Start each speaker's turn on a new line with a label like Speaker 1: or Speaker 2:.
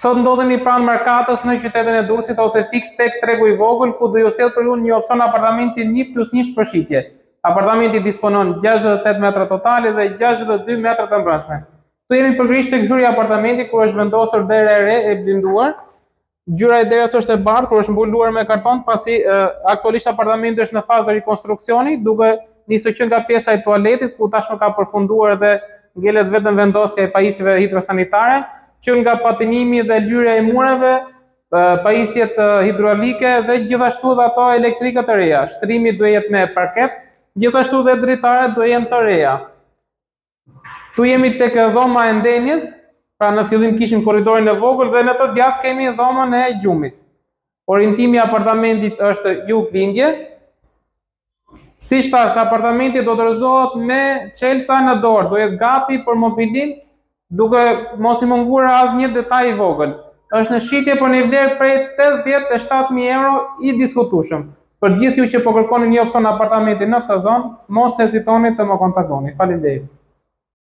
Speaker 1: Sot ndodhemi pranë Markatës në qytetin e Durrësit ose fiks tek Tregu i Vogël ku do ju sjell për ju një opsion apartamenti 1 plus 1 për shitje. Apartamenti disponon 68 metra totale dhe 62 metra të brendshme. Këtu jemi pikërisht tek hyrja e apartamentit ku është vendosur dera e re e blinduar. Ngjyra e derës është e bardhë, por është mbuluar me karton pasi aktualisht apartamenti është në fazë rikonstruksioni, duke nisur që nga pjesa e tualetit ku tashmë ka përfunduar dhe ngelet vetëm vendosja e pajisjeve hidrosanitare, që nga patinimi dhe lyerja e mureve, pajisjet hidraulike dhe gjithashtu dhe ato elektrike të reja. Shtrimi do jetë me parket, gjithashtu dhe dritaret do jenë të reja. Ktu jemi tek dhoma e ndenjes, pra në fillim kishim korridorin e vogël dhe në të djathtë kemi dhomën e gjumit. Orientimi i apartamentit është jug-lindje. Siç thash, apartamenti do të dorëzohet me çelësa në dorë, do jetë gati për mobilim, duke mos i munguar asnjë detaj i vogël. Është në shitje për një vlerë prej 87.000 euro i diskutueshëm. Për gjithë ju që po kërkoni një opsion apartamenti në këtë zonë, mos hezitoni të më kontaktoni. Faleminderit.